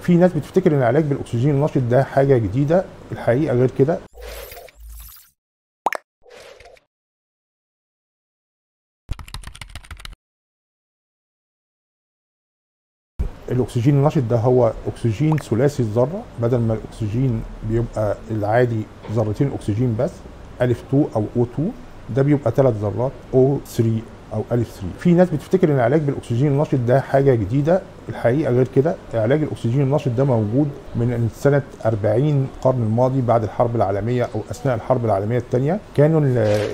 في ناس بتفتكر ان العلاج بالاكسجين النشط ده حاجة جديدة، الحقيقة غير كده. الاكسجين النشط ده هو اكسجين ثلاثي الذرة، بدل ما الاكسجين بيبقى العادي ذرتين اكسجين بس الف 2 او O2، ده بيبقى 3 ذرات O3 او الف 3. في ناس بتفتكر ان العلاج بالاكسجين النشط ده حاجة جديدة، الحقيقة غير كده. علاج الاكسجين النشط ده موجود من سنة 40 القرن الماضي، بعد الحرب العالمية او اثناء الحرب العالمية الثانية. كانوا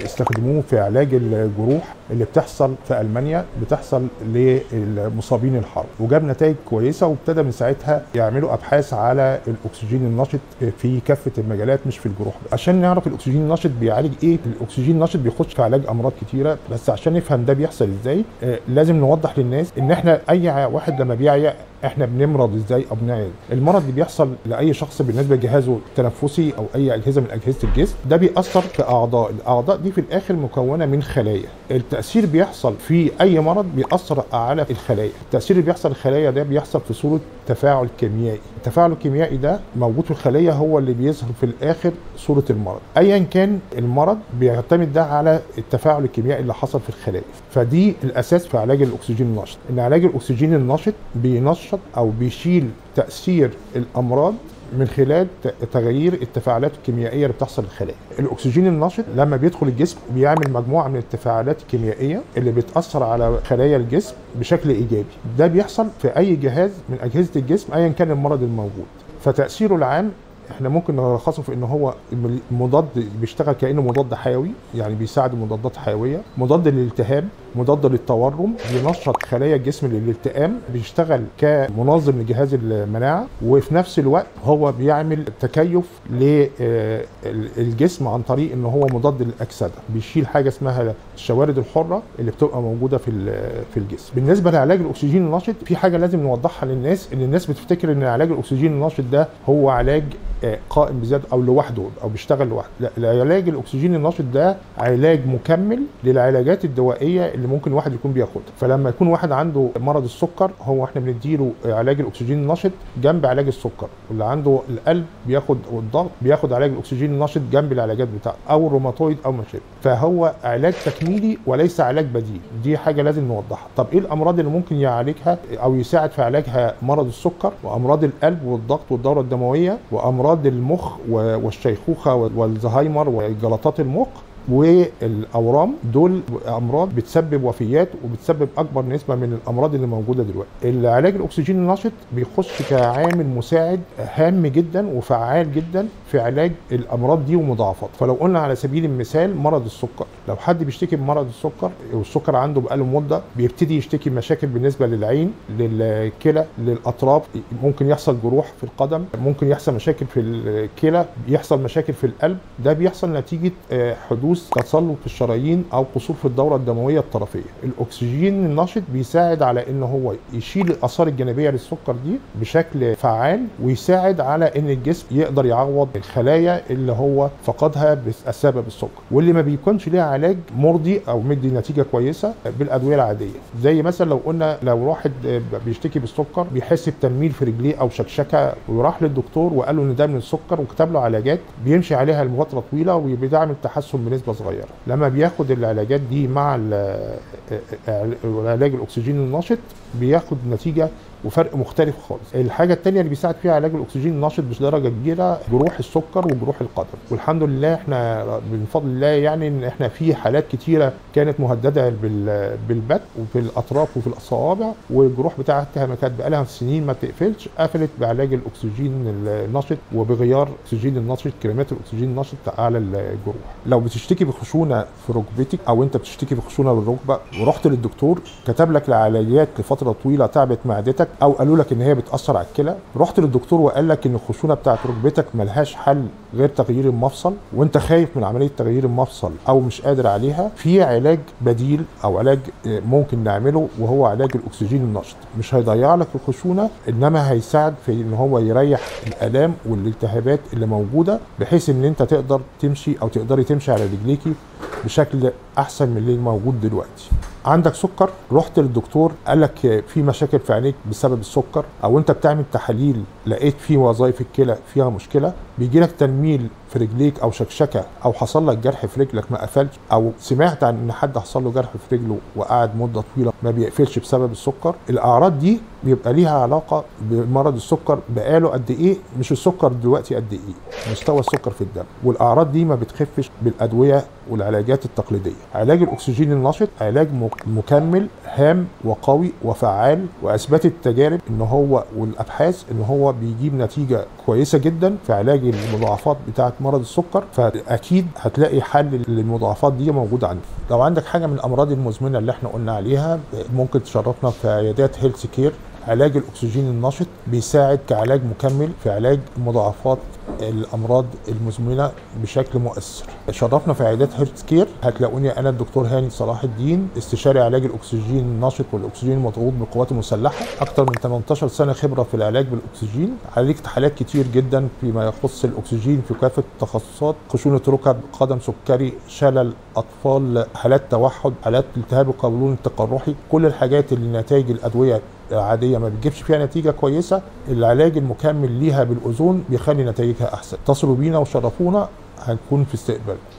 استخدموه في علاج الجروح اللي بتحصل في المانيا، بتحصل للمصابين الحرب، وجاب نتائج كويسة. وابتدى من ساعتها يعملوا ابحاث على الاكسجين النشط في كافة المجالات، مش في الجروح. عشان نعرف الاكسجين النشط بيعالج ايه، الاكسجين النشط بيخش في علاج امراض كتيرة، بس عشان نفهم ده بيحصل ازاي لازم نوضح للناس ان احنا اي واحد لما بيعيا احنا بنمرض ازاي او بنعيا. المرض اللي بيحصل لاي شخص بالنسبة لجهازه التنفسي او اي اجهزة من اجهزة الجسم، ده بيأثر في اعضاء، الاعضاء دي في الاخر مكونة من خلايا. التأثير بيحصل في اي مرض بيأثر على الخلايا. التأثير اللي بيحصل الخلايا ده بيحصل في صوره تفاعل كيميائي. التفاعل الكيميائي ده موجود في الخلية، هو اللي بيظهر في الاخر صوره المرض. ايا كان المرض بيعتمد ده على التفاعل الكيميائي اللي حصل في الخلايا. فدي الاساس في علاج الاكسجين النشط، ان علاج الاكسجين النشط بينشط او بيشيل تأثير الامراض من خلال تغيير التفاعلات الكيميائية اللي بتحصل للخلايا. الاكسجين النشط لما بيدخل الجسم بيعمل مجموعة من التفاعلات الكيميائية اللي بتاثر على خلايا الجسم بشكل ايجابي. ده بيحصل في اي جهاز من اجهزة الجسم ايا كان المرض الموجود. فتاثيره العام احنا ممكن نلخصه في ان هو مضاد، بيشتغل كانه مضاد حيوي، يعني بيساعد مضادات حيوية، مضاد للالتهاب، مضاد للتورم، بينشط خلايا الجسم للالتئام، بيشتغل كمنظم لجهاز المناعة، وفي نفس الوقت هو بيعمل تكيف للجسم عن طريق ان هو مضاد للاكسده، بيشيل حاجة اسمها الشوارد الحرة اللي بتبقى موجودة في الجسم. بالنسبة لعلاج الاكسجين النشط في حاجة لازم نوضحها للناس، ان الناس بتفتكر ان علاج الاكسجين النشط ده هو علاج قائم بذاته او لوحده او بيشتغل لوحده. لا، العلاج الاكسجين النشط ده علاج مكمل للعلاجات الدوائية اللي ممكن واحد يكون بياخدها. فلما يكون واحد عنده مرض السكر، هو احنا بنديله علاج الاكسجين النشط جنب علاج السكر، واللي عنده القلب بياخد والضغط بياخد علاج الاكسجين النشط جنب العلاجات بتاعته، او الروماتويد او ما شابه. فهو علاج تكميلي وليس علاج بديل، دي حاجة لازم نوضحها. طب ايه الامراض اللي ممكن يعالجها او يساعد في علاجها؟ مرض السكر وامراض القلب والضغط والدوره الدموية وامراض المخ والشيخوخه والزهايمر وجلطات المخ والاورام. دول امراض بتسبب وفيات وبتسبب اكبر نسبه من الامراض اللي موجودة دلوقتي. العلاج الاكسجين النشط بيخش كعامل مساعد هام جدا وفعال جدا في علاج الامراض دي ومضاعفاتها. فلو قلنا على سبيل المثال مرض السكر، لو حد بيشتكي بمرض السكر والسكر عنده بقاله مده، بيبتدي يشتكي مشاكل بالنسبة للعين، للكلى، للاطراف، ممكن يحصل جروح في القدم، ممكن يحصل مشاكل في الكلى، بيحصل مشاكل في القلب. ده بيحصل نتيجة حدوث تصلب في الشرايين او قصور في الدورة الدموية الطرفيه. الاكسجين النشط بيساعد على ان هو يشيل الاثار الجانبية للسكر دي بشكل فعال، ويساعد على ان الجسم يقدر يعوض الخلايا اللي هو فقدها بسبب السكر، واللي ما بيكونش ليها علاج مرضي او مدي نتيجة كويسة بالادوية العادية. زي مثلا لو قلنا لو واحد بيشتكي بالسكر بيحس بتنميل في رجليه او شكشكه، وراح للدكتور وقال له ان ده من السكر وكتب له علاجات بيمشي عليها لفترة طويلة وبيعمل تحسن بنسبة صغيرة. لما بياخد العلاجات دي مع العلاج الاكسجين النشط بياخد نتيجة وفرق مختلف خالص. الحاجة الثانية اللي بيساعد فيها علاج الاكسجين النشط بدرجة كبيرة جروح السكر وجروح القدم. والحمد لله احنا من فضل الله يعني ان احنا في حالات كتيرة كانت مهددة بالبت وفي الاطراف وفي الاصابع، والجروح بتاعتها ما كانت بقالها سنين ما بتقفلش، قفلت بعلاج الاكسجين النشط وبغيار الاكسجين النشط، كريمات الاكسجين النشط على الجروح. لو بتشتكي بخشونه في ركبتك او انت بتشتكي بخشونه بالركبه ورحت للدكتور كتب لك العلاجات لفترة طويلة تعبت معدتك، او قالوا لك ان هي بتاثر على الكلى، رحت للدكتور وقال لك ان الخشونه بتاعت ركبتك ملهاش حل غير تغيير المفصل، وانت خايف من عملية تغيير المفصل او مش قادر عليها، في علاج بديل او علاج ممكن نعمله وهو علاج الاكسجين النشط. مش هيضيع لك الخشونه، انما هيساعد في ان هو يريح الالام والالتهابات اللي موجودة، بحيث ان انت تقدر تمشي او تقدري تمشي على رجليكي بشكل احسن من اللي موجود دلوقتي. عندك سكر، رحت للدكتور قال لك في مشاكل في عينيك بسبب السكر، او انت بتعمل تحاليل لقيت في وظائف الكلى فيها مشكلة، بيجي لك تنميل في رجليك او شكشكه، او حصل لك جرح في رجلك ما قفلش، او سمعت عن ان حد حصل له جرح في رجله وقعد مده طويلة ما بيقفلش بسبب السكر. الاعراض دي بيبقى ليها علاقة بمرض السكر بقاله قد ايه، مش السكر دلوقتي قد ايه، مستوى السكر في الدم. والاعراض دي ما بتخفش بالادوية والعلاجات التقليدية. علاج الاكسجين النشط علاج مكمل هام وقوي وفعال، واثبتت التجارب ان هو والابحاث ان هو بيجيب نتيجة كويسة جدا في علاج المضاعفات بتاعه مرض السكر، فاكيد هتلاقي حل للمضاعفات دي موجود عندك. لو عندك حاجة من الامراض المزمنة اللي احنا قلنا عليها ممكن تشرفنا في عيادات Health Care. علاج الاكسجين النشط بيساعد كعلاج مكمل في علاج مضاعفات الامراض المزمنة بشكل مؤثر. شرفنا في عيادات Health Care، هتلاقوني انا الدكتور هاني صلاح الدين، استشاري علاج الاكسجين النشط والاكسجين المضغوط بالقوات المسلحة، اكثر من 18 سنة خبره في العلاج بالاكسجين، عالجت حالات كتير جدا فيما يخص الاكسجين في كافة التخصصات، خشونة ركب، قدم سكري، شلل اطفال، حالات توحد، حالات التهاب القولون التقرحي، كل الحاجات اللي نتائج الادوية العادية ما بتجيبش فيها نتيجة كويسة، العلاج المكمل ليها بالاوزون بيخلي نتائجها احسن. اتصلوا بينا وشرفونا، هنكون في استقبالكم.